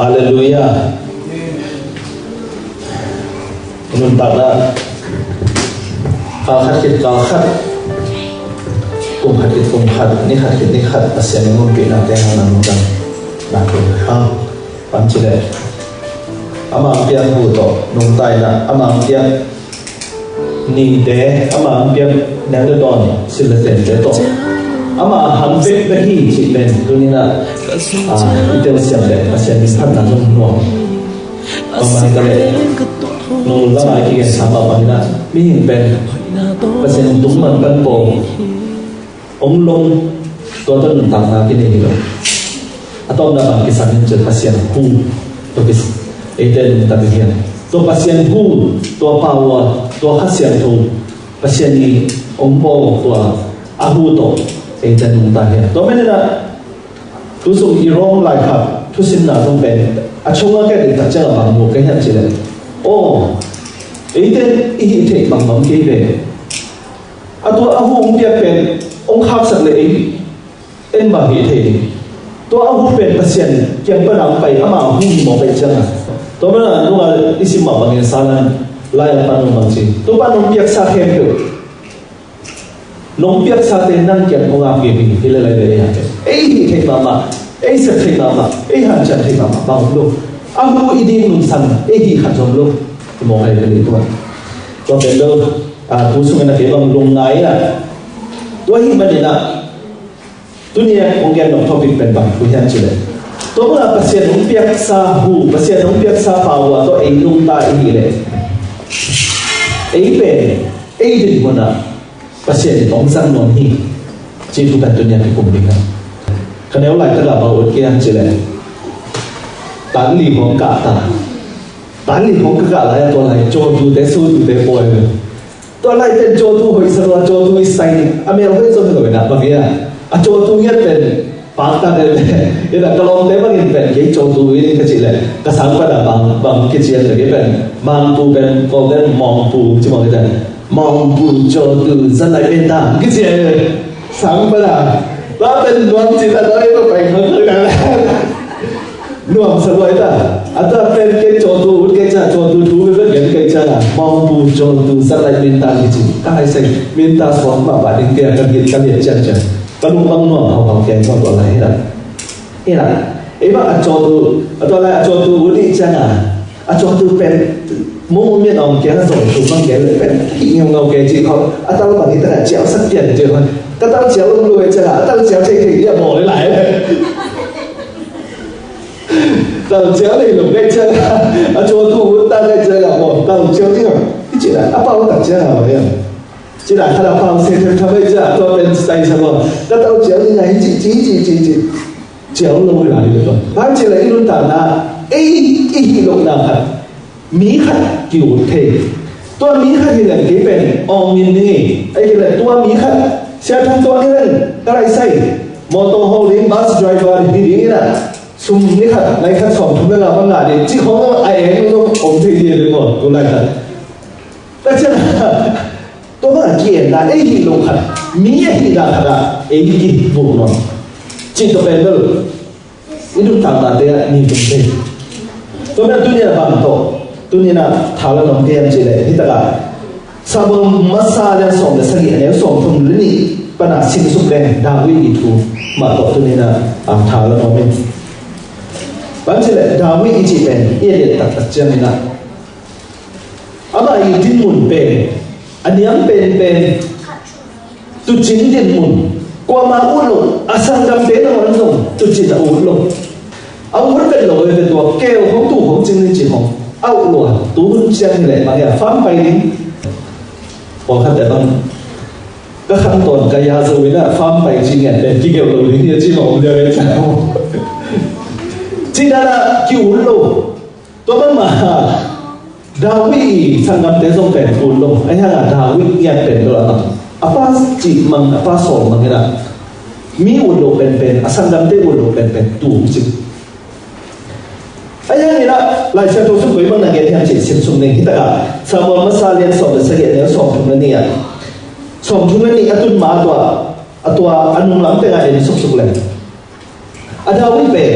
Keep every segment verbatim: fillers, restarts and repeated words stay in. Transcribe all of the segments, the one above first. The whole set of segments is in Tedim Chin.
Halleluiah. Nuntakna kal khat khit kal khat, kum khat khit kum khat, ni khat khit ni khat Pasian in hong piaknate hang nang nungdam nak kum hang. Bang ci leh, ama hong piak hu tawh nungta in ah, ama hong piak nite, ama hong piak neu le dawn, sil le tente tawh ama hang bek bek hi cih pen tuni in ah, ah, i telsiam leh Pasian min phatna zong nuam. Bang hang hiam cih leh, nung lamah i kigen sa mah bangin ah, mihing pen Pasian tung man pan pawl, hong long, tua tawh nuntakna kinei hi lo. A tawpna bang kisam hiam cih leh Pasian hu tawh kis-, eite nuntak hi hang. Tua Pasian hu, tua power, tua Kha Siangtho, Pasian in hong bawl tua a hu tawh eite nuntak hi hang. Tua manin ah, tu sung i Rom laikhak thusimna zong pen a chung a ka et tak ciang a bang mu ka hiam cih leh, aw, eite i hih theih bangbang kei ve. A tua a hu hong piak pen hong khaksak leh ei en bang hih thei ding. Tua a hu pen Pasian kiang pan a hong pai, ama hu hi mawk ahih ciangin. Tua manin ah nung a i sim mah bangin Salan lai a pan hong bang ci, Topa nong piaksa khempeuh, nong piaksate nang kiang kong ap ngei ing, hi le lai le ei hang. Ei hih theih mahmah, ei sep theih mahmah, ei hanciam theih mahmah bang om lo. A hu i ding nunsan ei hih khat zong om lo. Hi mawk ahih leh tua, tua pen lo, ah, tu sungin ah kei bang lungngai in ah, tua ahih manin ah, tuni a kong gen nop topic pen bang thu hiam cih leh, tua bangin Pasian hong piaksa hu, Pasian hong piaksa power tawh ei nungta i hih leh, ei pen ei dinmun ah Pasian in hong zang nuam hi cih thu pen tuni a kikum ding a. Ka neu laitak ah bang ut kei hiam cih leh, tan li hong kah ta. Tan li hong ka kah lai a, tua lai cawtute, sutute pawi ve. Tua lai pen cawtu hoih sa lua, cawtu i sai ni. A mel hoih zong hi lo in ah, bang hiam, a cawtu ngiat pen pakta den le. In ah ka lawmte bangin pen kei cawtu hi ing ka cih leh, ka sang pan ah bang, bang kician leh kei pen Mangpu pen, Kawlte in Mawngpu ci mawk hi ta. Mawngpu cawtu zat lai pen ta kician leh, sang pan ah. Tua pen nuam ci ta, tua pen pai khang khang na. Nuam sa lua hi ta. A tua pen kei cawtu ut kei ciang, cawtu thu bek gen kei ciang a, Mawngpu cawtu zat lai minta kici. Ka hai sai, minta suak mah pah ding kei a, ka liat, ka liat ciangciang. Ka lungmang nuam hauhau kei, tua tua lai hi ta. Hi ta. Ei bang a cawtu, a tua lai a cawtu ut i ciang a, a cawtu pen mung mian awng kiang a zong thu bang gen leh pen hih ngeungau kei ci khawng, a tal bang hi ta a ciau sak pian ci khawng. Ka tal ciau lum lua i ciang a, a tal ciau thei thei dia bawl lai lai. Tal ciau nei lo ngai ciang a, a cawtu ut ta ngai ciang a, maw, tal ciau ding a, i cih lai, a pau tak ciang a, maw, hiam. Cih lai, khat a pau se them tham ei ciang a, tua pen sai sa maw. Ka tal ciau ding a, hi cih, cih, cih, cih, cih. Ciau lo lai lo tua. Bang cih lai i nuntakna, ei, i hih lohna khat. Mi khat ki-ut thei. Tua mi khat hi leng kei pen awng in ning ei. Ei kei leng tua mi khat. Sia Thang tua hi leng ka lai sai. Mawtaw hawl ding, bus driver hi ding in a. Sum ni khat, nai khat sawm thum le nga bang ngah ding. Cih khawng a eng lo om thei ding ding maw, tua lai khat. Tua ciang a, tua bang a ki-enna, ei hih lo khat. Mi a hihna khat a, ei ki-ut nawn. Cih tua pen bel. I nuntaknate ah ni tum thei. Tua manin tuni a bang tawh, tuni a tha la nuam kei hiam cih leh, hi tak ah Samuel Masa lian sawm le sagih, a neu sawm thum le nih pan a simsuk leng David i thu mah tawh tuni a, a, tha la nuam ing. Bang cih leh David i cih pen i et taktak ciangin ah, amah i dinmun pen a niam penpen tuucin dinmun, kuamah ut lo, a sanggamte nangawn zong tuucin a ut lo. A ut vet lo, vet vet tua keu khong, tuu khong, cing ni cih khong a ut lo a, tu hun ciang hi leh bang hiam, farm pai ding. Pawlkhatte bang, ka khang tawn ka ya zo in ah farm pai ci ngiat pen kigeuh lo ding hi a ci mah om liang e. Cih dan a ki-ut lo. Tua bangmah David i sanggamte zong pen ut lo. Ahih hangin David ngiat pen bel a, a pa cih mang, a pa sawl mang in ah, mi ut loh penpen, a sanggamte ut loh penpen tu hong cih. Ahih hangin ah Lai Siangtho sung koi bang na gen hiam cih sim suk ning. Hi tak ah Samuel Masa lian sawm le sagih, a neu sawm thum le nih ah, sawm thum le nih a tun ma a tua, a tua a nung lam teng ah en suksuk leng, a David pen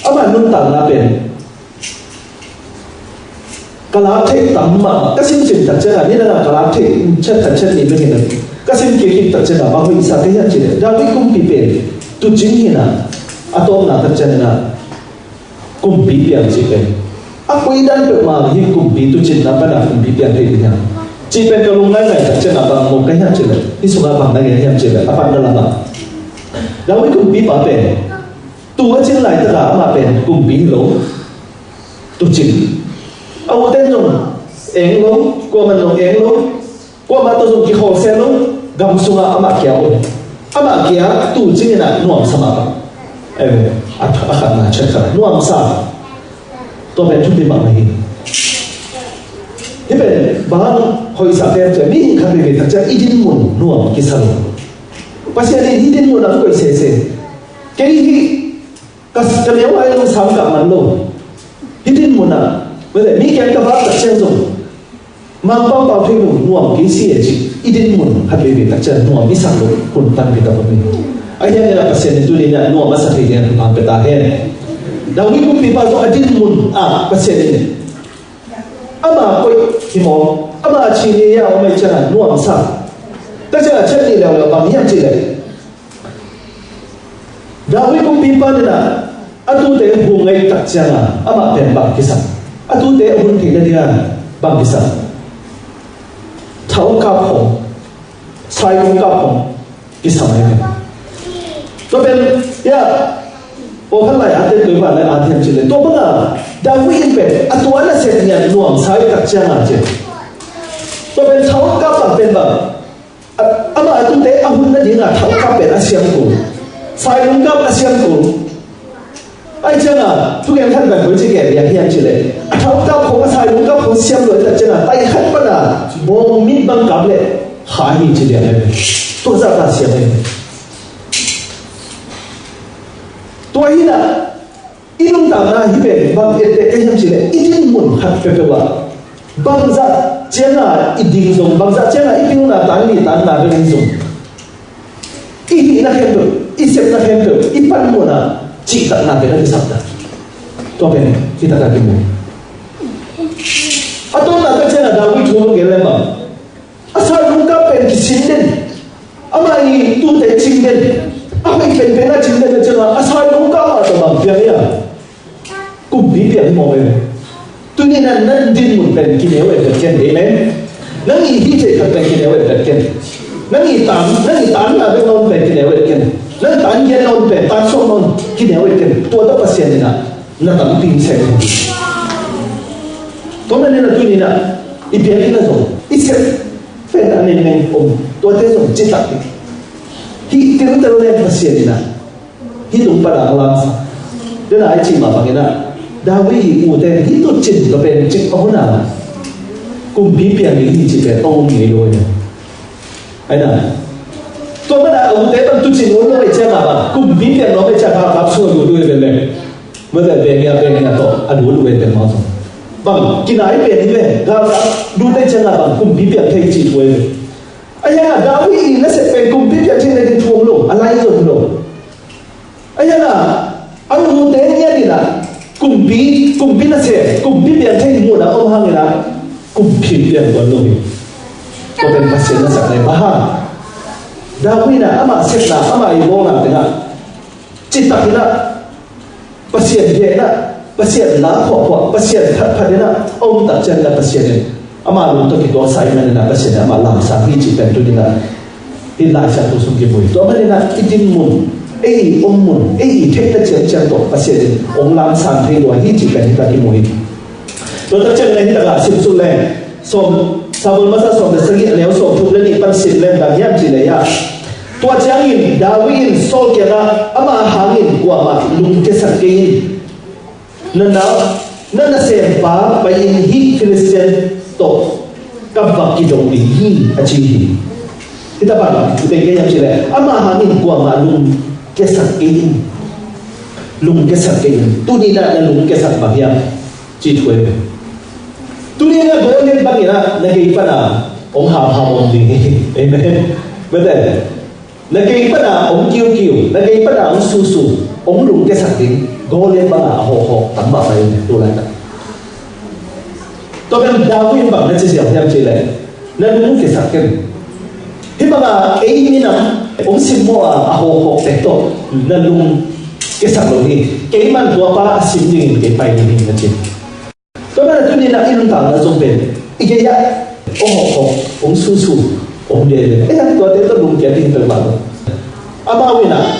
Ama nuntakna pen ka lak theih tam mah, ka sim cin tak ciangah, ni dangah ka lak theih chet khat chet nih bek hi lo. Ka sim kik kik tak ciangah bang hoih sa ka hiam cih leh, David kumpi pen tuucing hi na, a tawpna tak ciangin ah kumpi piang cih pen, a koidan peuhmah hi, kumpi tuucinna pana kumpi piang thei ding hiam cih pen ka lungngaingai tak ciangah bang mu ka hiam cih leh, hih sungah bang na gen hiam cih leh, a panna lamah David kumpipa pen tuu a cin laitakah amah pen kumpi hi lo, tuucin. A ute in zong eng lo, kuamah in zong eng lo, kuamah tawh zong kikholhsel lo, gam sungah amah kia om. Amah kia tuucing in ah nuamsa mahmah. Eh, a, a khatna chet khat nuamsa. Tua pen thupi mahmah hi. Hih pen bang hoihsa pen cih, mihing khat veivei tak ciang i dinmun nuam kisa lo. Pasian in hih dinmun ah hong koih sese. Kei hih ka, ka neu lai lo, sam kah man lo. Hih dinmun ah, mite, mi kiang ka vak tak ciang zong, Mangpau Pau Thei Mung nuam kei si e ci, i dinmun khat veivei tak ciang nuam i sak lo, hun panpih tak om hi. A hiang in ah Pasian in tuni in ah nuam a sa thei ding a thupha pia ta hen. David kumpipa zong a dinmun ah Pasian in ama koih hi maw, ama a ci ni a om ahih ciangin nuamsa. Tak ciangin a chet nih leuleu bang hiam cih leh, David kumpipa in ah a tute hong ngaih tak ciangin amah pen bang kisam? A tute a hun theih nadingin bang kisam? Thaukap hong, sailungkap hong kisam ahi pen. Tua pen, ya, pawlkhat lai a ten tua i ban lai a thiam cih leh, tua bangin David in pen a tua nasep ngiat nuamsa i tak ciangin ci. Tua pen thaukap bang pen bang, a, amah a tute a hun nadingin thaukap pen a siam kul, sailungkap a siam kul. Ahih ciangin thugen khat bang koi ci gen liang hiam cih leh, a thaukap khong a sailungkap khong siam lua tak ciangin tai khat panin bawng mit bang kap leh kha hi ci liang hi. Tua zah ta siam hi. Tua hi in ah, i nuntakna hih pen bang etteh ka hiam cih leh, i dinmun khat peuhpeuh ah bangzah ciangin i ding zong, bangzah ciangin i pilna tan li tanna bek hi zong, i hihna khempeuh, i sepna khempeuh, i panmuhna cihtakna pen a kisam ta. Tua pen hih takah kimu. A tawpna tak ciangin David thu hong gen leh bang, a sailungkap pen kisin den, amah i tute cing den, a hoih penpen a cing den a ciangin a sailungkap mah tawh bang piang hiam? Kumpi piang hi mawk e. Tuni in ah na dinmun pen kineu et vet ken, amen. Nang i hih theih khat pen kineu et vet ken. Nang i tan, nang i tanna bek na om pen kineu et ken. Nang i tan giat na om pen, tan suak na om kineu et ken. Tua tawh Pasian in ah na tampi hong sem hi. Tua manin ah tuni in ah i biakinn ah zong i sep pen a nengmeng om, tuate zong citak hi. Hih tiltel leng Pasian in ah hih tung pan a lamsa. Dena i cih mah bangin ah, David i ute in hih tuucin tua pen cik a hun a kumpi piang ding hi cih pen a um ngei lo hi. Ahi na, tua manin a ute bang tuucin om lo ahih ciangin bang kumpi piang lo ahih ciangin galkap sung a lut uh hi ven leh, mate, bengia bengia tawh a lut uh hi ven leh, mawtaw, bang kinai pen hi ve, galkap lut ahih ciangin bang kumpi piang thei cih thu hi ve. Ahi hang a David i nasep pen kumpi piang thei nading thu om lo, a lai zong lo. Ahi hang a, a ute ngiat in ah kumpi, kumpi nasem, kumpi piang thei mun a om hangin ah kumpi piang tuan lo hi. Tua pen Pasian na sak nai, bang hang? David in ah amah sepna, amah i bawlna tengah citak in ah Pasian biakna, Pasian la khuahkhuah, Pasian phatphat in ah a om tak ciangin ah Pasian in ama lungtawh kituaksa ahih manin ah Pasian in amah lamsang hi cih pen tuni in ah hih Lai Siangtho sung kimu hi. Tua manin ah i dinmun, ei i om mun, ei i theihna ciangciang tawh Pasian in hong lamsang thei lua hi cih pen hih tak kimu hi. Tua tak ciangin ah hih takah sim suk leng, Sawm, Samuel Masa sawm le sagih, a neu sawm thum le nih pan sim leng, bang hiam cih leh, tua ciangin David in Saul kiangah, "Ama hangin kuamah lungkiasak kei in. Na na, na nasempa pai-in hih Filistin tawh ka va kido ding hi," a ci hi. Hih takah i theih kei hiam cih leh, "Ama hangin kuamah lungkiasak kei in. Lungkiasak kei in." Tuni in ah na lungkiasak bang hiam? Cih thu hi. Tuni in ah Goliath bangin ah na gei pan a hong hamham om ding hi. Amen. Mate, na gei pan a hong kiukiu, na gei pan a hong susu, hong lungkiasak ding. Goliath banga a hawkhawk tam mahmah hi, tu laitak. Tua pen David bang na ci ziau hiam cih leh, na lung kisak ken. Hih banga ei minam hong simmawh a, a hawkhawk tek tawh na lung kisak lo hi. Keiman tua pa a sim dingin kei pai ding hi, na ci. Tua manin tuni-in ah i nuntakna zong pen i gei-ah hong hawkhawk, hong susu om lel hi. Ei, tuate tawh lungkiat ding peuhmah lo. Amau in ah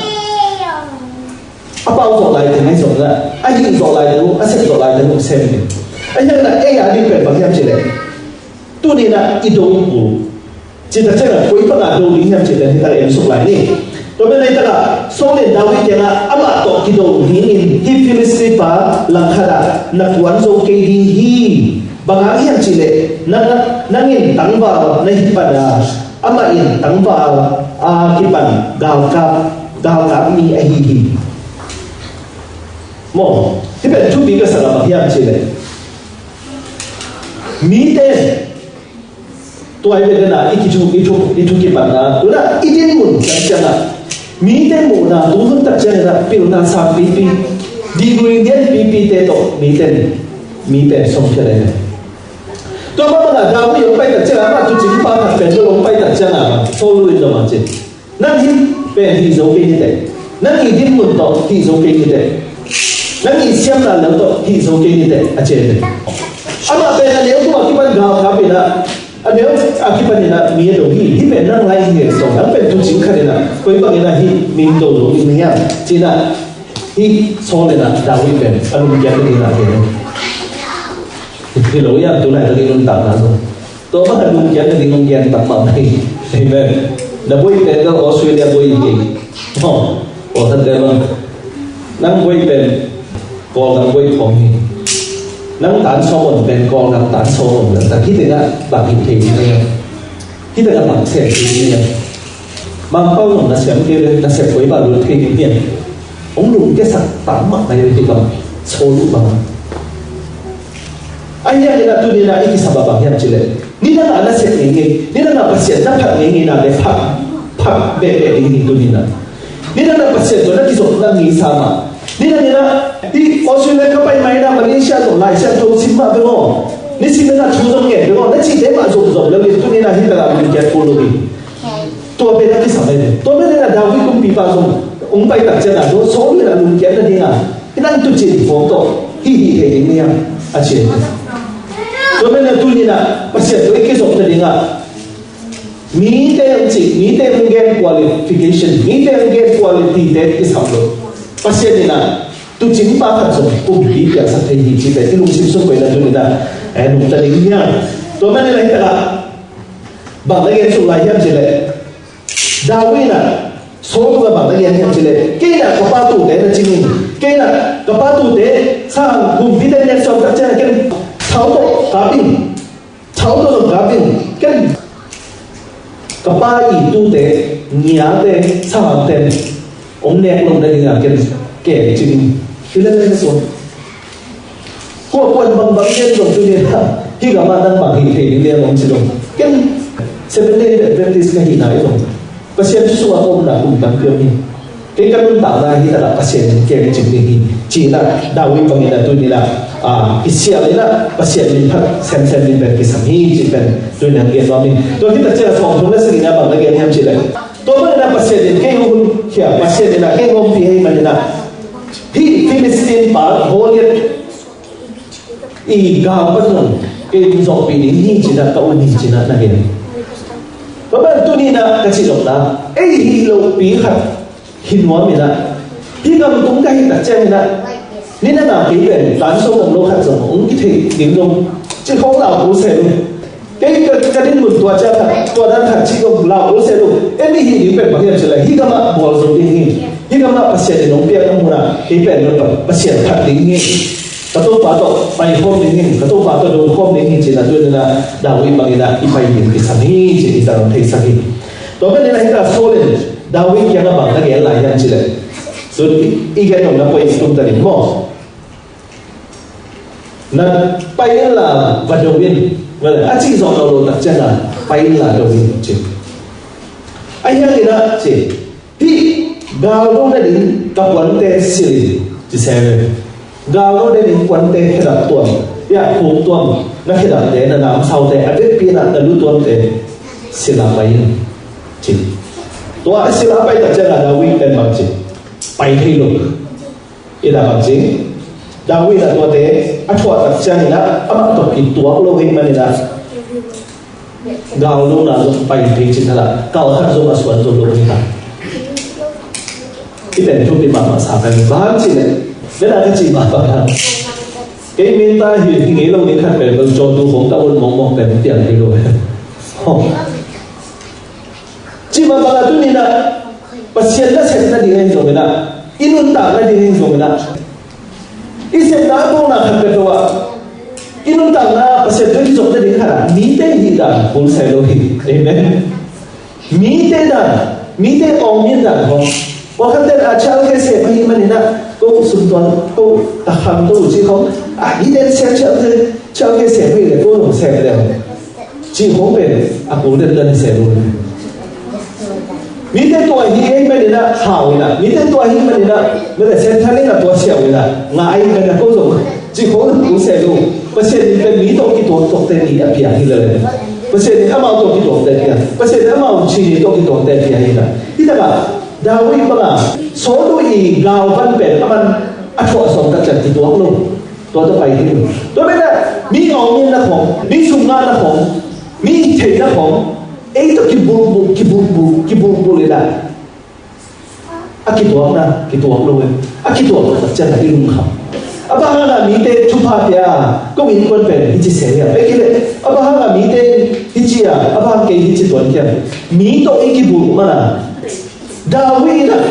a pau zawh laiteng ahi zongin ah, a hih zawh laiteng uh, a sep zawh laiteng uh sem hi. Ahih hangin ah ei a ding pen bang hiam cih leh, tuni-in ah i do uh, cih tak ciangin ah koi banga do ding hiam cih pen hi tak en suk lai ni. Tua pen hi tak ah Saul in David kiangah amah tawh kido dingin hih Filisti pa langkhat ah na kuan zo kei ding hi. Bang hang hiam cih leh nang, nang in tangval na hi pan a, amah in tangval a kipan galkap, galkap mi ahi hi. Maw, hih pen thupi ka sak a bang hiam cih leh, mite, tua hi pen dena i kithu, i thu, i thu kipatna, tu-in ah i dinmun ciangciang ah mite muhna tu hun tak ciangin ah pilna sang pipi, degree lian pipite tawh mite, mite sawmkhia lel hi. Tua mah bangah David hong pai tak ciangin ah, amah tuucing pa khat pen hong pai tak ciangin ah, Saul in zong a ci, nang hih pen hih zo kei ni teh. Nang i dinmun tawh hih zo kei ni teh. Nang i siamna lel tawh hih zo kei ni teh, a ci hi. Amah pen a neu tungah kipan galkap in ah, a neu a kipan in ah mi a do hi. Hih pen nang lai hi, so nang pen tuucing khat in ah koi bangin ah hih mi do lo ding hiam, ci-in ah hih Saul in ah David pen a lungkiat ding in ah hi. Hi lo hiam, tu laitak i nuntakna zong tua bang a lungkiat nading hong gen tak mahmah hi. Amen. Na buai pen ka Australia buai hi. Aw, aw, tate bang, nang buai pen Kawlgam buai khawng hi. Nang tan sawm on pen Kawlgam tan sawm on, na tak hi tengah bang hi thei ding hiam? Hi tengah bang sem thei ding hiam? Mangpau zong na sem kei leh na sem koi bang lut thei ding hiam? Hong lungkiasak tam mahmah hi, hi bang Saul uh bang. Ahi hangin ah tuni-in ah i kisam a bang hiam cih leh, nidang a na sep ngeingei, nidang a Pasian na phat ngeingei na leh phat, phat bekbek ding hi tuni-in ah. Nidang a Pasian tawh na kizopna ngeisa mah. Nidang in ah hih Australia ka pai ma-in ah Malaysia tawh Lai Siangtho sim mah beng aw, nisim in ah thu zong ngen beng aw, na cihte mah zomzom lo in, tuni-in ah hih takah lungkiat kul lo hi. Tua pen a kisam hi. Tua manin ah David kumpipa zong hong pai tak ciangin ah, tua Saul in ah lungkiat nading a, hih nang tuucing phawk tawh hih hih thei ding hiam, a ci hi. Tua manin ah tuni-in ah Pasian tawh i kizop nading a, mite hong ci, mite hong gen qualification, mite hong gen quality te kisam lo. Pasian in ah tuucing pa khat zong kumpi piangsak thei hi cih pen i lungsim sung koihna tuni-in ah, eh, nungta ding hiam? Tua manin ah hih takah bang na gen suk lai hiam cih leh, David in ah Saul tungah bang na gen hiam cih leh, kei in ah ka pa tuute na cing in, kei in ah ka pa tuute sang kumpite nek sawm tak ciang ken thau tawh kap in, thau tawh zong kap in, ken ka pa i tuute, ngiate, sangte hong nek loh nading a ken kei cing in, i lel lel suak. Kua kuan bangbang gen zong tuni-in ah hih gamah nang bang hih thei ding liang om ci zong, ken Seventh Day Adventist ka hihna hi zong, Pasian thu sungah ka omna kum tampi om hi. Kei ka nuntakna hih takah Pasian in kem cing ding hi, ci-in ah David bangin ah tuni-in ah, ah, kisial in ah Pasian min phat semsem ding pen kisam hi cih pen tuni-in ah gen nuam hi. Tua hih tak ciangin ah sawmthum le sagihna bang na gen hiam cih leh, tua bangin ah Pasian in kei hong hun khia, Pasian in ah kei hong ompih ahih manin ah hih Philistine pa Goliath i gal pan zong kei hong zawhpih ding hi, ci-in ah ka un hi, ci-in ah na gen. Tua pen tuni-in ah ka cih nopna, ei hih lohpi khat hi nuam in ah, hih gam tung ka hih tak ciangin ah, nidang a kei pen tan sawm om lo khat zong hong kithei ding lo, ci khawng lau kul se lo. Kei ka, ka dinmun tua ciang khat, tua dan khat ci khawng lau kul se lo. Ei mi hih ding pen bang hiam cih leh, hih gamah bual zo ding hi. Hih gamah Pasian in hong piakna munah kei pen Pasian phat ding hi. Ka Topa tawh pai khawm ding hi, ka Topa tawh do khawm ding hi, ci-in ah tuni-in ah David bangin ah i pai ding kisam hi, ci-in i zang theisak hi. Tua manin ah hih takah Saul in David kiangah bang na gen lai hiam cih leh, tun i, i gen nopna point tum ta ding maw. Na pai inla va do in, a cih zawh lo lo tak ciangin ah pai inla do in ci. Ahih hangin ah ci, hih gal do nading ka puante silh in, Ci se ve. Gal lo den innkuante khedap tuam, piak khuk tuam, na khedapte, na namsaute, a vekpi-in ah na lu tuamte sila pai in, ci. Tua a sila pai tak ciangin David pen bang ci? Pai thei lo. I dah bang ci? David in ah tuate a thuah tak ciangin ah amah tawh kituak lo ahih manin ah, gal lona zong pai thei cih khat a, kal khat zong a suan zo lo hi ta. Hih pen thupi mahmah sa pen, bang cih leh, tua ka cih mah bang a, kei min ta hi, hi ngei lo ding khat pen, bel cawtu hong ta un mawkmawk pen piang hi lo. Cih mah bang a tuni-in ah Pasian nasep nading ahi zongin ah, i nuntak nading ahi zongin ah, i sepna a tawpna khat peuhpeuh ah i nuntakna Pasian tawh i zop nading khat ah mite hih dan kul se lo hi. Amen. Mite dan, mite awngmin dan khawng. Pawlkhatte in ah childcare sem ahih manin ah, ko sum tuan, ko a khang ko uh cih khawng, ah, hih den sem childcare, childcare sem ahih leh ko zong sem leng, cih khawng pen a kul den dan hi se lo. Mite tua hi ahih manin ah hau in ah, mite tua hi manin ah, mite sem thanin ah tua siau in ah, ngai in ah ko zong, cih khawng a kul se lo. Pasian in pen mi tawh kituaktuakte ni a pia hi lel. Pasian in amau tawh kituakte pia. Pasian in amau cih ni tawh kituakte pia hi ta. Hi takah David bang a, Saul i galvan pen aman a thuah sawm tak ciang kituak lo. Tua tawh pai hi lo. Tua pen ah mi awngminna khawng, mi sum ngahna khawng, mi theihna khawng, ei tawh kibulbul, kibulbul, kibulbul in ah a kituakna kituak lo e. A kituak lo tak ciang a i lungkham. A bang hang a mite thupha pia, ko innkuan pen hici se hiam, ei kei leh a bang hang a mite hici a, a bang kei hici tuan hiam. Mi tawh i kibulh man a, David in ah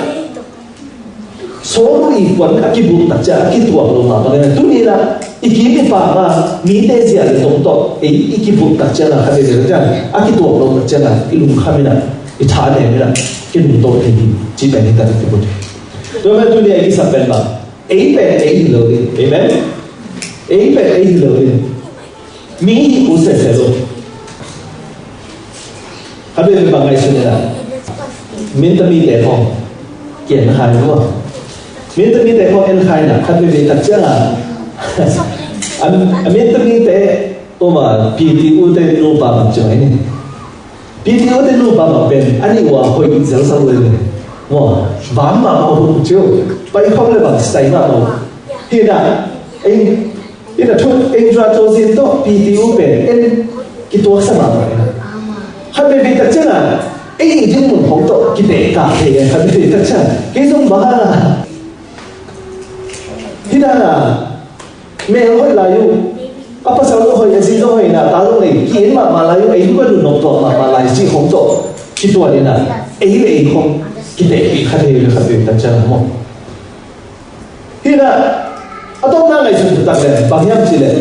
Saul innkuan a kibulh tak ciang a kituak lo mah bangin ah, tuni-in ah i kim i pam a mite zia le tong tawh ei i kibulh tak ciang a, khat veve tak ciang a kituak lo tak ciang a i lungkham in ah, i tha nem in ah, i lungto thei hi, cih pen hi ta ka kibulh. Tua pen tuni-a i kisap pen bang, ei pen ei hi lo ding. Amen. Ei pen ei hi lo ding. Mi hi kul sese lo. Khat veve bang ngaihsun in ah, minta mite khawng ki-en khai maw. Minta mite khawng en khai in ah, khat veve tak ciang a, a, a minta mite, tua mah P T U te nupa bang ci mai ni. P T U te nupa bang pen a nih uh a hoih zelzel uh e. Maw, vam mahmah uh ci uh. Pai khawm leh bang sai mahmah uh. Hi in ah, ei, hi in ah, thu, Indra Tozin tawh P T U pen en kituaksa mahmah e. Khat veve tak ciang a, ei i dinmun khawng tawh kitehkak thei e, khat veve tak ciang. Kei zong bang a, hi dan a, mel hoih lai uh, a pasal zong hoih, a zi zong hoih in ah, ta zong nei, ki-en mahmah lai uh, ei zong a nunok tuak mahmah lai cih khawng tawh kituat in ah, ei le ei khawng kitehpih kha thei le khat veve tak ciang a maw. Hi in ah, a tawpna ngaihsun taktak leh bang hiam cih leh,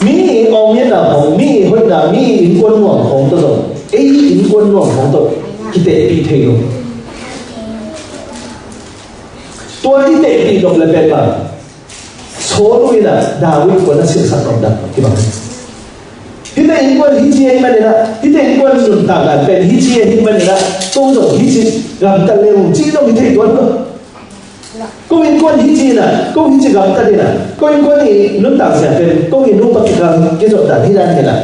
mi i awngminna khawng, mi i hoihna, mi i innkuan nuam khawng tawh zong, ei i innkuan nuam khawng tawh kitehpih thei lo. Tua i tehpih nop le pen bang, Saul in ah David innkuan a silhsak nop dan kibang. Hihte innkuan hici ahih manin ah, hihte innkuan nuntak dan pen hici ahih manin ah, ko zong hici gamtat le uh cih zong hi thei tuan lo. Ko innkuan hici in ah, ko hici gamtat in ah, ko innkuan i nuntak zia pen ko i nupa kikal kizop dan hi dan hi in ah,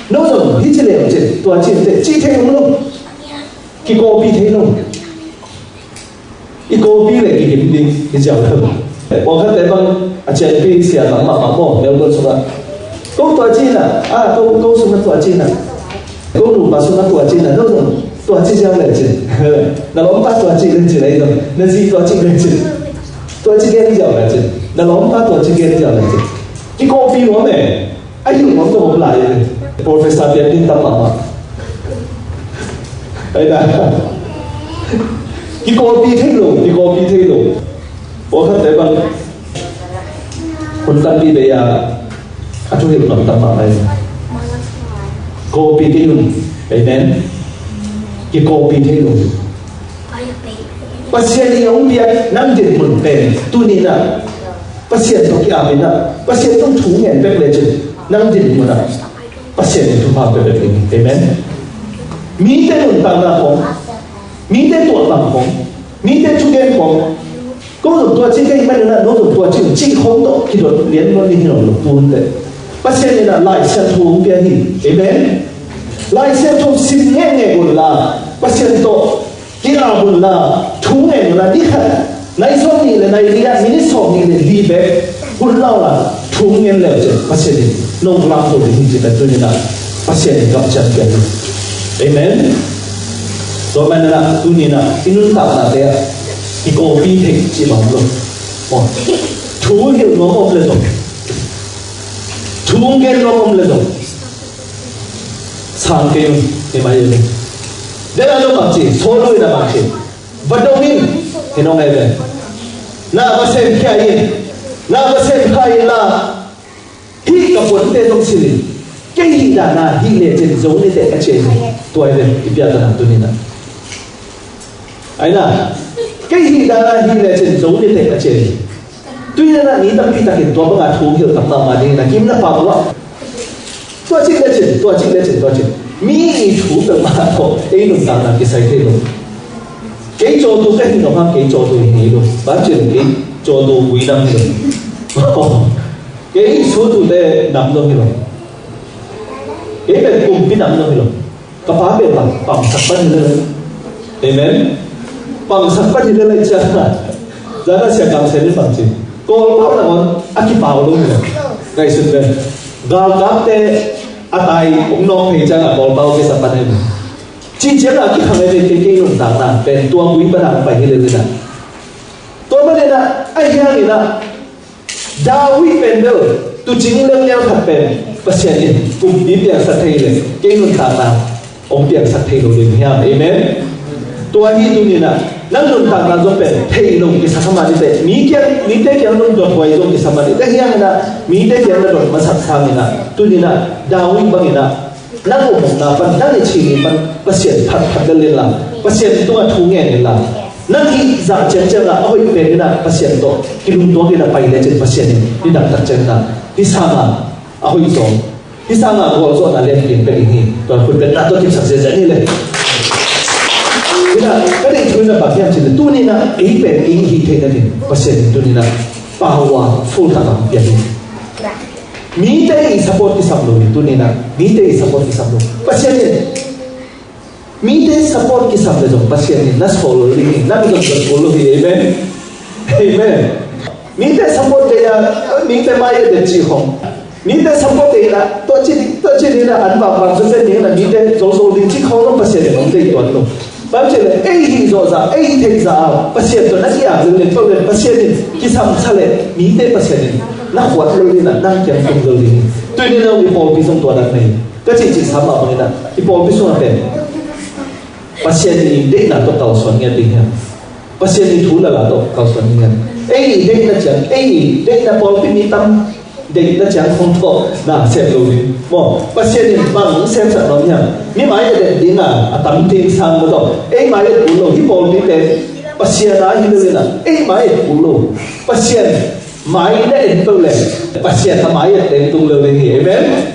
no zong hici le uh cin, tua cin teh cih thei um lo. Kikopi thei lo. I kopi le kigim ding hi ziau lo. Pawlkhatte bang a ciangpi sia bang mahmah maw, Melbourne sungah. Ko tua ci in ah, a, ko, ko sungah tua ci in ah, ko nupa sungah tua ci in ah, no zong tua ci ziau le cin. Na lawmpa tua ci le cin, ei zong na zi tua ci le cin. Tua ci gen ziau le cin. Na lawmpa tua ci gen ziau le cin. Kikopi nuam e. A hilh nuam tawh om lai e. Professor pian ding tam mahmah. Ai da. Kikopi thei lo, kikopi thei lo. Pawlkhatte bang hun tampi bei a, a thuhilh nuam tam mahmah e. Kopi kei un. Amen. Kikopi thei lo. Pasian in hong piak nang dinmun pen tuni-in ah Pasian tawh ki-apin ah, Pasian tawh thu ngen bek lecin, nang dinmun ah Pasian in thupha pia bek ding. Amen. Mite nuntakna khawng, mite tuahbang khawng, mite thugen khawng, Ko zong tua ci ka hih manin ah, no zong tua ci un cih khawng tawh kidot lian lo ding hi lo, lo pu hun teh. Pasian in ah Lai Siangtho hong pia hi. Amen. Lai Siangtho sim ngeingei un la, Pasian tawh ki-ap un la, thu ngen un la, ni khat, nai sawmnih le nai li ah, minute sawmnih le li bek hun la un la, thu ngen le uh ciang Pasian in nong lamto ding hi ci-in ah tuni-in ah Pasian in gam ciang pia hi. Amen. Tua manin ah tuni-in ah i nuntaknate ah kikopi thei cih bang om lo. Maw, thu hilh nuam om le zong, thu gen nuam om le zong, sang kei un, hi mah hi le. Den a lo bang ci, sawt lo in a bang ci, va dong in, hi nong ei ve. Na va sem khia in, na va sem khia in la, hih ka puante zong silh in, kei hih dan a hih lecin zo ni teh, a ci hi. Tua hi ve i piakna tuni-in ah. Ai na, kei hih dan a hih lecin zo ni teh, a ci hi. Tuni-in ah mi tampi takin tua banga thu hilh tam mahmah ding in ah kim na pau uh a. Tua cih lecin, tua cih lecin, tua cih. Mi i thu peuhmah tawh ei nuntakna kisai thei lo. Kei cawtu ka hih nop hang, kei cawtu hi ngei lo. Bang ci leh kei cawtu Guinam hi lo. Kei sutute nam zong hi lo. Kei pen kumpi nam zong hi lo. Ka pa pen bang, pangsak pan hi lel. Amen. Pangsak pan hi lel lai ciang. Zan a Sia Kam Sen in bang ci, Kawlpau nangawn a kipau lo hi lel. Ngaihsun pen, galkapte a tai hong nawk thei ciang a Kawlpau kisa pan hi lel. Cih ciang a kikhang hi lel, kei, kei nuntakna pen tua gui pan a hong pai hi lel hi na. Tua manin ah, ahi hangin ah, David pen bel, tuucing leuleu khat pen, Pasian in kumpi piangsak thei leh, kei nuntakna hong piangsak thei lo ding hiam? Amen. Tua hi tuni-in ah, nang nuntakna zong pen thei lo kisa kha mah ni teh, mi kiang, mite kiang nong dothuai zong kisa mah ni teh, ahi hangin ah, mite kiang na dot masak sangin ah, tuni-in ah, David bangin ah, nang upna pan, nang i cih ni pan, Pasian phatphat bel in la, Pasian tungah thu ngen in la, nang i zah ciangciang ah a hoih pen in ah Pasian tawh kilungtuak in ah pai lecin Pasian in nidang tak ciangin ah hih sang a a hoih zaw, hih sang a gualzawhna lianpi pia ding hi. Tua khut beng na tawh kipsak ziahziah ni le. Hi na, ka deih thu in ah bang hiam cih leh, tuni-in ah ei pen ei hih theihna ding Pasian in tuni-in ah power full tak a pia hi. Mite i support kisam lo hi tuni-in ah. Mite i support kisam lo. Pasian in mite support kisam le zong Pasian in na sawl lo ding hi. Na mi zong zong kul lo hi. Amen. Amen. Mite support le a, mite mai a den ci khong. Mite support le a, tua ci, tua ci ni na an bang bang zong pen ni na mite zong zong ding ci khong lo Pasian in hong dei tuan lo. Bang ci le, ei hih zawh zah, ei hih theih zah a, Pasian tawh na ki-ap lel peuh le, Pasian in kisam sa le, mite Pasian in na khuat lo ding a, nang kiang tung lo ding hi. Tuni-in a i pawlpi zong tua dan nei. Ka cih cih sam mah bangin a, i pawlpi sungah pen Pasian i deihna tawh kalsuan ngiat ding hiam? Pasian i thu lala tawh kalsuan ding hiam? Ei i deihna ciang, ei i deihna pawlpi mi tam deihna ciang khong tawh na sem lo ding. Maw, Pasian in bang semsak nuam hiam? Mi mai a den ding a, a tam ding sang maw tawh. Ei mai a kul lo, hih pawlpi pen Pasian a hi lo in a, ei mai a kul lo. Pasian mai na en peuh leh Pasian a mai a teng tung lo ding hi. Amen.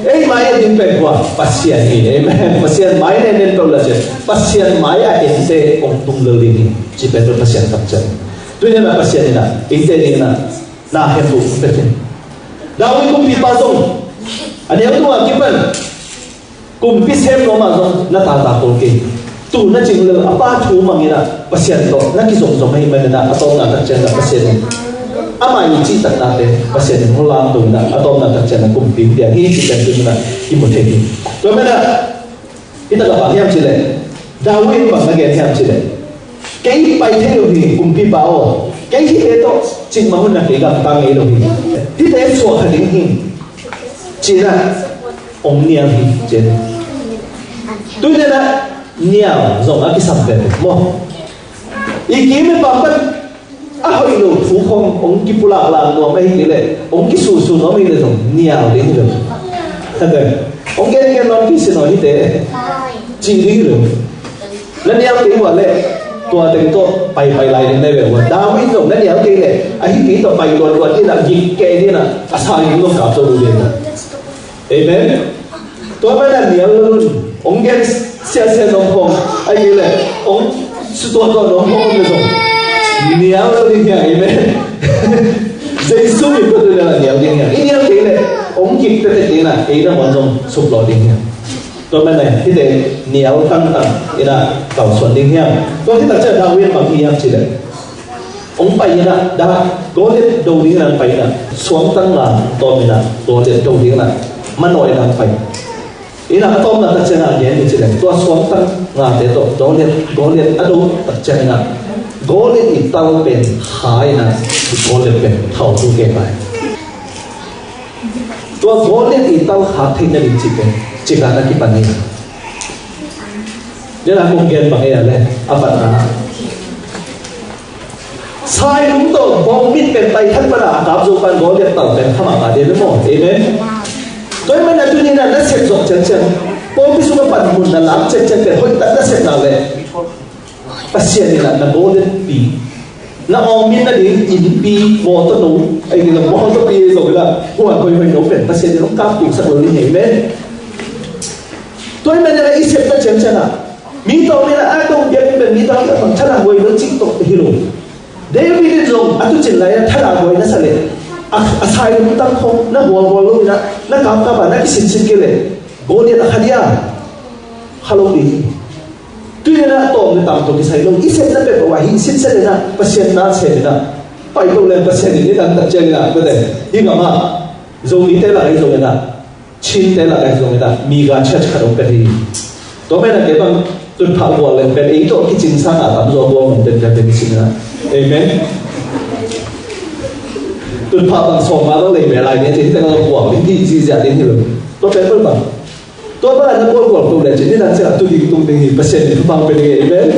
Ei mai a ding pen kua? Pasian hi. Amen. Pasian mai na en peuh leh Pasian mai a ente hong tung lo ding hi. Ci pen Pasian kamciam. Tuni-in a Pasian in a, eite ding in a, na hembuh pek in. David kumpipa zong a neu tungah kipan kumpi sem nuam ah zong na tata kul kei. Tuu na cing lel a, pa thu mangin a, Pasian tawh na kizomzom ahih manin a, a tawpna tak ciangin a Pasian in ama i cihtaknate Pasian in hong lamto in a, a tawpna tak ciangin a kumpi hong pia hi cih pen tuni-in a kimu thei hi. Tua manin a, hi takah bang hiam cih leh, David in bang na gen hiam cih leh, kei pai thei lo hi kumpipa aw, kei hihte tawh cikmah hun a kei gamta ngei lo hi. Hihte suak kha ding hi, ci-in a hong nial hi, ci-in. Tuni-in a nial zong a kisam pen maw? I kim i pam pan a hoih lo thu khong hong kipulak lak nuam ahih kei leh, hong kisusu nuam ahih leh zong nial ding hi lo. Hong gen gen nuam kei si nawn hite, ci ding hi lo. Na nial kei uh a leh tua teng tawh paipai lai ding na hi ve uh a. David zong na nial kei leh a hihpi tawh pai luatluat ding a, gik kei ding a, a sa ding zong kap zo lo ding. Amen. Tua manin a nial lo un, hong gen siasia nuam khong, ahih kei leh hong sutuahtuah nuam khong om leh zong, Nial lo ding hiam, amen. Jesu min ko tu le la nial ding hiam. I nial kei le, ong kik tete kei na, ei na mon zong sup lo ding hiam. Tua man le, hite nial tangtang ina kalsuan ding hiam. Tua hi tak ciang David bang hiam ci le. Ong pai ina, da, Goliat do ding ina pai ina. Suangtang nga tawm ina, Goliat do ding ina. Manawh ina pai. Ina a tawpna tak ciangin a gen hi ci leng, tua suangtang ngate tawh Goliat, Goliat a do tak ciangin a Goliat i tal pen kha ina Goliat pen thau tu ke pai. Tua Goliat i tal kha theihna ding ci pen cika na kipan hi. Ina kong gen bang ei a le a patna. Sailung tawh bawngmit pen taithan pana a kap zo pan Goliat tal pen khamah ka ding maw. Amen. Tua ahih manin a tuni-in a na sep zawh ciangciang, pawlpi sungah panmun na lak ciangciang pen hoih tak na sepna le Pasian in a na Goliat pi, na awngmin nading innpi, mawtaw no, ei, mawtaw pi zong in a huan hoihhoih no pen Pasian in hong kap tung sak lo ding hi. Amen. Tua ahih manin a i sepna ciangciang a mi tawh mi na a tawh biakinn pen mi tawh a thadah huai lo cih tawh hi lo. David in zong a tuucin lai-a thadah huai na sa leh a, a sailung tang khawng na hualhual lo in a, na kapkap a na kisinsin kei leh Goliat a kha dia, kha lo ding. Tuni-in a tawm le tam tawh kisai lo, i sepna peuhpeuh ah hih sinsen in a Pasian na sem in a pai lo leng Pasian in i dan tak ciangin a, tua teh hih gamah Zomite lak ahi zongin a, Chinte lak ahi zongin a, miga church khat om pek hi. Tua manin a kei bang tutphah bual leng pen ei tawh kicing sang a tamzaw bual om pek pek hi cin a. Amen. Tutphah bang sawm a lo lei meh lai ni a ci hi teng a bual ding hi ziahziah ding hi lo. Tua pen bang, tua bang a na bual bual tung leh ci ni dan ciang a tu ding tung ding hi, Pasian in thupha pia ding hi. Amen.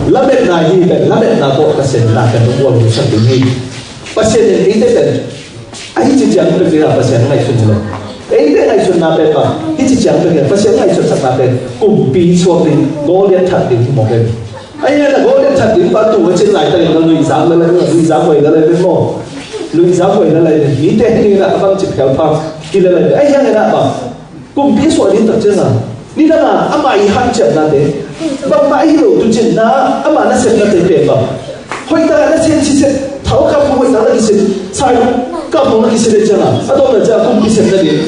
Lametna hi pen, lametna tawh Pasian in a pen bual tung sak ding hi. Pasian in eite pen a hici ciang pek ding a Pasian ngaihsun hi lo. Eite ngaihsunna pek a hici ciang pek ding a Pasian ngaihsutsakna pek kumpi suak ding, Goliat that ding hi mawk e. Ahi hang a Goliat that ding pa tu a cin laitakin a luizak la lai, luizak huai la lai pek maw. Luizak huai la lai pek. Mite hi ding a bang ci phial pha ki la lai pek. Ahi hang a bang Kumpi suah ding tak ciangin, nidang a amah i hanciamnate, bangmah ahi lo tuucinna, amah nasepnate pen bang, hoih tak a nasem sisem, thau kap hong hoih tak na kisim, sai kap hong na kisim ding ciangin, a tawpna ciang kumpi sepna ding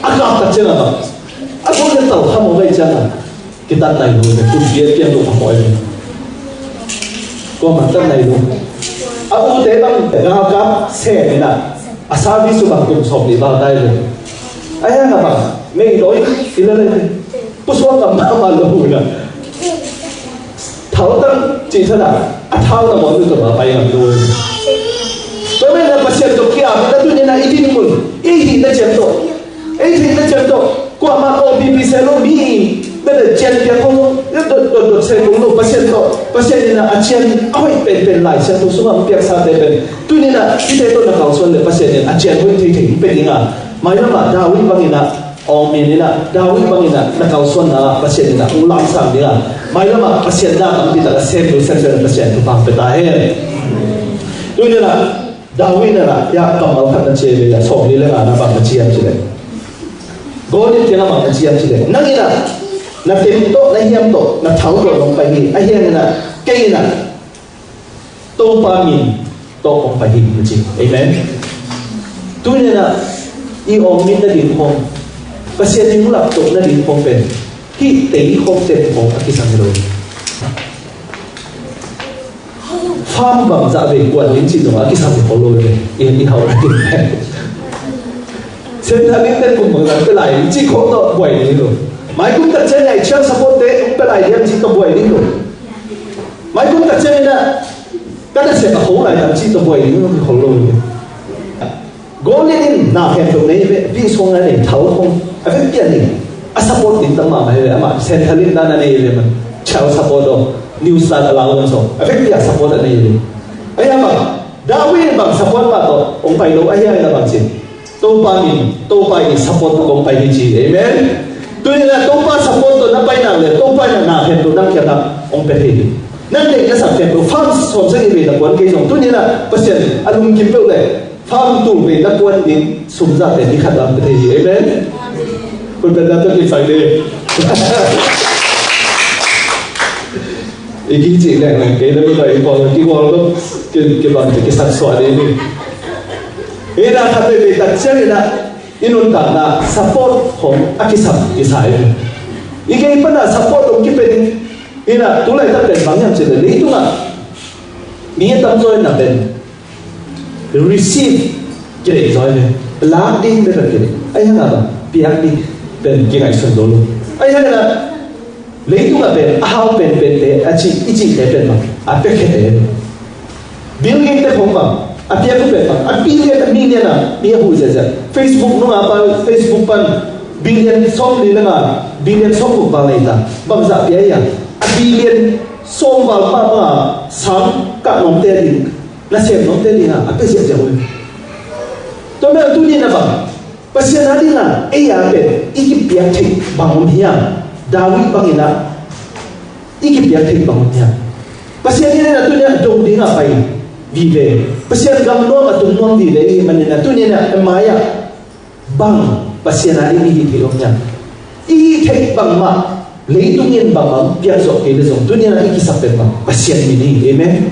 a kap tak ciangin bang, a tawpna tau kha mawk ahih ciangin, kitat nai lo, kumpi a piang lo kha mawk ahih ciangin. Kuamah tat nai lo. A ute bang galkap sem in a, a service uh bang kum sawm nih val tai lo. A hiang a bang mei dawi i la le pusuak a mahmah lo uh in a, thautang cih thadah a thau na muan uh tawh a pai ngam lo. Tua manin a Pasian tawh kiap in a tuni in a i dinmun, i hihna ciang tawh, ei theihna ciang tawh, kuamah aw pipi se lo mi, bete cian piak kong lo, dot, dot, dot se kong lo, Pasian tawh, Pasian in a cian a hoih penpen Lai Siangtho sungah hong piaksate pen, tuni in a hihte tawh na kalsuan le Pasian in a cian hoih theithei hong pia ding a, mailam ah David bangin a, aw min in a, David bangin a na kalsuanna ah Pasian in a hong lamsang ding a, mailam ah Pasian na tampi tak a sem lo semsem Pasian thupha hong pia ta hen. Tuni in a David in a, ya, kammal khat na ciam ve, ya, sawmli le ngana bang na ciam ci le. Goliat kiangah bang na ciam ci le. Nang in a, na tem tawh, na hiam tawh, na thau tawh nong pai hi. A hiang in a, kei in a, Topa min tawh kong pai hi na ci. Amen. Tuni in a, i awngmin nading khawng, Pasian in hong laptoh nading khawng pen, hih tei khawng tem khawng a kisam hi lo. Farm bangzah vei kuan ding cih zongah a kisam khol lo ve. I, i hauh ding. Centrelink ten kum bangzah pia lai ding cih khawng tawh buai ding lo. Maikum tak ciang ai child support te hong pia lai ding cih tawh buai ding lo. Maikum tak ciang in a ka nasep a kho lai ding cih tawh buai ding lo, khol lo ve. Goliat in na khempeuh nei ve, vih suang a nei thau khong a vekpi a nei. A support ding tam mahmah hi ve, amah Centrelink dan a nei ve man. Child support aw, New Start allowance aw, a vekpi a support a nei ve. Ahi a bang, David in bang support mah tawh hong pai lo, ahi a ina bang ci. Topa min, Topa in support tawh hong pai hi ci. Amen. Tuni in a Topa support tawh na pai nak le, Topa in a na khempeuh nang kiangah hong pia thei hi. Nang deih na sak khempeuh, farm sawmsagih vei na kuan kei zong, tuni in a Pasian a lungkim peuh le, farm tul vei na kuan ding sum zahte ni khat lam pia thei hi. Amen. Khut beng dan tawh kisai le. I kicih lengleng kei na mi lo i pawl kigual lo, ki, kibang te kisaksuah ding hi. Ina khat veivei tak ciangin ah i nuntakna support khong a kisam kisa hi. I gei pana support khong kipia ding. Ina tulaitak pen bang hiam cih leh leitungah mi a tamzaw in a pen receive kideih zaw hi ve. Lak ding pen kideih. Ahi hangin a piak ding pen kingaihsun zo lo. Ahi hangin a leitungah pen a hau penpente a cih i cihte pen bang a piakhiate. Bill Gates te khong bang a piak uh pen bang a billion a million a mi a huh ziahziah. Facebook nungah pa Facebook pan billion sawmli le nga billion sawmguk val nei ta. Bangzah pia ia a billion sawm val pah banga sang kah nuamte ding nasem nuamte dingah a pia ziahziah uh hi. Tua mel tuni na bang Pasian a dingah ei a pen i kipiak theih bang om hiam? David bangin ah i kipiak theih bang om hiam? Pasian in ah tuni ah dong dingah pai vive, Pasian gam nuam a tung nuam vive i hih manin ah tuni ah a mai-ah bang Pasian a ding i hih theih om hiam? I hih theih bangmah leitung in bangmah piak zawh kei le zong tuni ah i kisap pen bang Pasian min hi. Amen.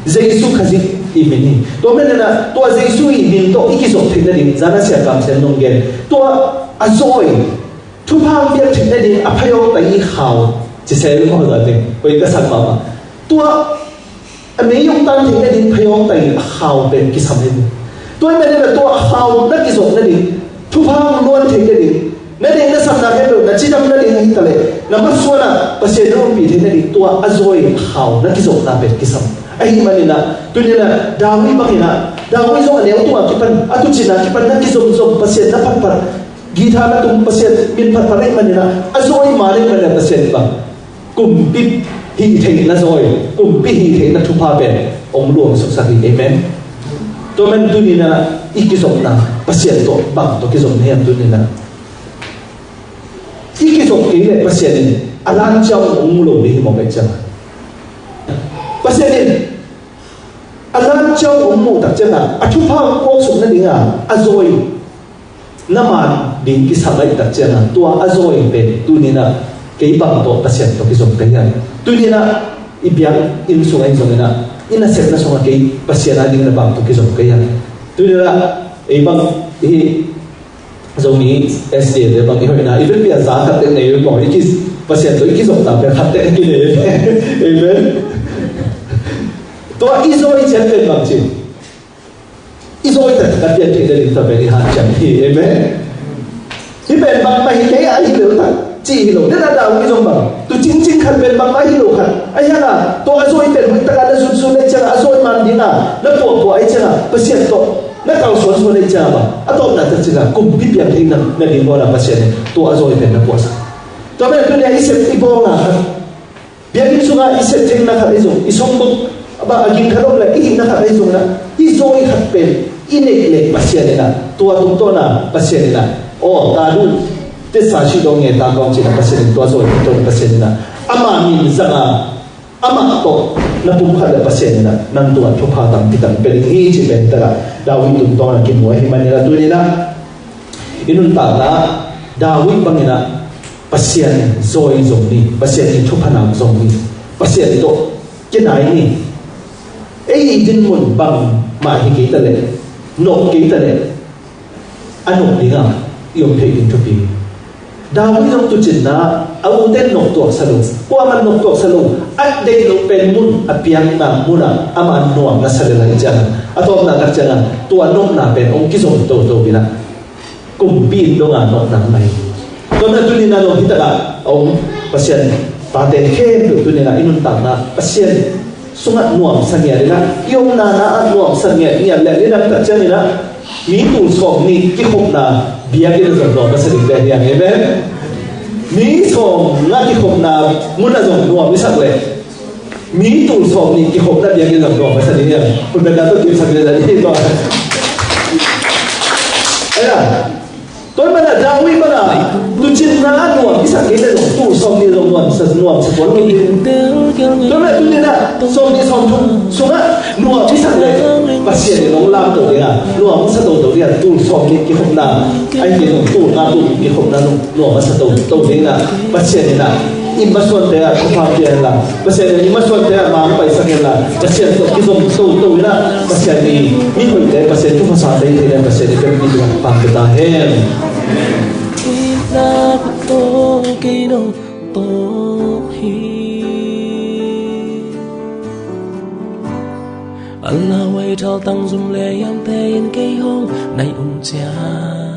Jesu Khazih i min hi. Tua manin ah tua Jesu i min tawh i kizop theih nading zan a siangkam sian nong gen tua a zawi thupha piak theih nading a phayawng tai i khau ci sel maw zate koi ka sak mahmah. Tua a mei hong tan theih nading phayawng tai a khau pen kisam hi. Tua i manin ah tua a khau na kizop nading thupha hong luan theih nading na deih na sapna khempeuh na cidam nading ahi ta leh na masuan ah Pasian na ompih theih nading tua a zawi a khau na kizopna pen kisam. Ahi manin ah tuni ah David bangin ah David zong a neu tungah kipan a tuucin ah kipan na kizomzom Pasian na phatphat guitar na tung Pasian min phatphat ahi manin ah a zawi man ahi manin ah Pasian bang kumpi hih theihna zawi kumpi hih theihna thupha pen hong luang suksak hi. Amen. Tua man tuni ah i kizopna Pasian tawh bang tawh kizop na hiam tuni ah? I kizop kei leh Pasian in a lan ciang hong mu lo ding hi mawk ahih ciangin Pasian in a lan ciang hong muh tak ciangin a thupha hong puaksuk nadingin a zawi na man ding kisam ahih tak ciangin tua a zawi pen tuni ah kei bang tawh Pasian tawh kizom ka hiam? Tuni ah i biakinn sungah in zongin ah i nasepna sungah kei Pasian a ding na bang tawh kizom ka hiam? Tuni ah ei bang i Zomi S D A te bang i hoihna i biakpiakna za khat tek nei maw, i ki Pasian tawh i kizopna pen khat tek a kinei. Amen. Tua i zawi ciat pen bang ci i zawi taktak a pian theih nading tua pen i hanciam hi. Amen. Hih pen bangmah hi kei a hi lel tak cih hi lo. Nidang a David zong bang tu cingcing khat pen bangmah hi lo khat. Ahi hangin tua a zawi pen hoih takin na zunzun ahih ciangin a zawi man dingin na puahpuah ahih ciangin Pasian tawh na kalsuansuan ahih ciangin bang a tawpna tak ciangin kumpi piang thei nading mawhna Pasian in tua a zawi pen na puahsak. Tua pen tuni a i sep i bawlna khat biakinn sungah i sep theihna khat ahi zong, i songbuk a ging khat om leh i hihna khat ahi zong, i zawi khat pen i neih leh Pasian in ah tua tungtawn ah Pasian in ah aw ta duh tesa sih dong nge ta kawng ci-in ah Pasian in tua zawi tungtawn Pasian in ah ama min zang a amah tawh na pumkhat leh Pasian in ah nang tungah thupha tampi tak pia ding hi cih pen takah David tungtawn ah kimu ahih manin ah tuni in ah i nuntakna David bangin ah Pasian zawi zong ni, Pasian i thupha nak zong ni, Pasian tawh kinai ni. Ei i dinmun bangmah hi kei ta leh, nop kei ta leh a nop dingah i om theih ding thupi. David zong tuucinna a ute nop tuaksa lo, kuaman nop tuaksa lo, a deih loh pen mun a piakna munah amah nuam na sa lel ahih ciangin a tawpna tak ciangin tua nopna pen hong kizom toto in ah kumpi in dongah nopna ngai. Tua na tuni in ah dong hi takah a om Pasian pate khempeuh tuni in ah i nuntakna Pasian sungah nuamsa ngiat in ah i omna na ah nuamsa ngiat ngiat leh nidang tak ciangin ah mi tul sawm nih kikhopna biakinn ah zong nuam masa ding pen hiang. Amen. Mi sawm nga kikhopna mun ah zong nuam i sak leh mi tul sawm nih kikhopna biakinn zong nuam masa ding hiang. Khut beng na tawh kipsak ding zan hi tua. Tua mana David mana tuucinna ah nuam i sak kei leh zong tul sawm nih zong nuam sa nuam sa tuan lo ding. Tua mana tuni in ah sawm nih sawm thum sungah nuam i sak leh Pasian in hong lamto ding a nuam sa toto ding a tul sawm nih kikhopna ahih kei zong tul nga tul nih kikhopna zong nuam sa toto ding a Pasian in ah i masuante ah thupha pia hen la, Pasian in i masuante ah mang paisak hen la, Pasian tawh kizom toto in ah Pasian i mi hoihte, Pasian thupha sate thei le Pasian i pemmi ding ah pang pia ta hen. Itna tawh kei no tawh hi. A lauhuai thaltang zum le yamte in kei hong nai um ciat.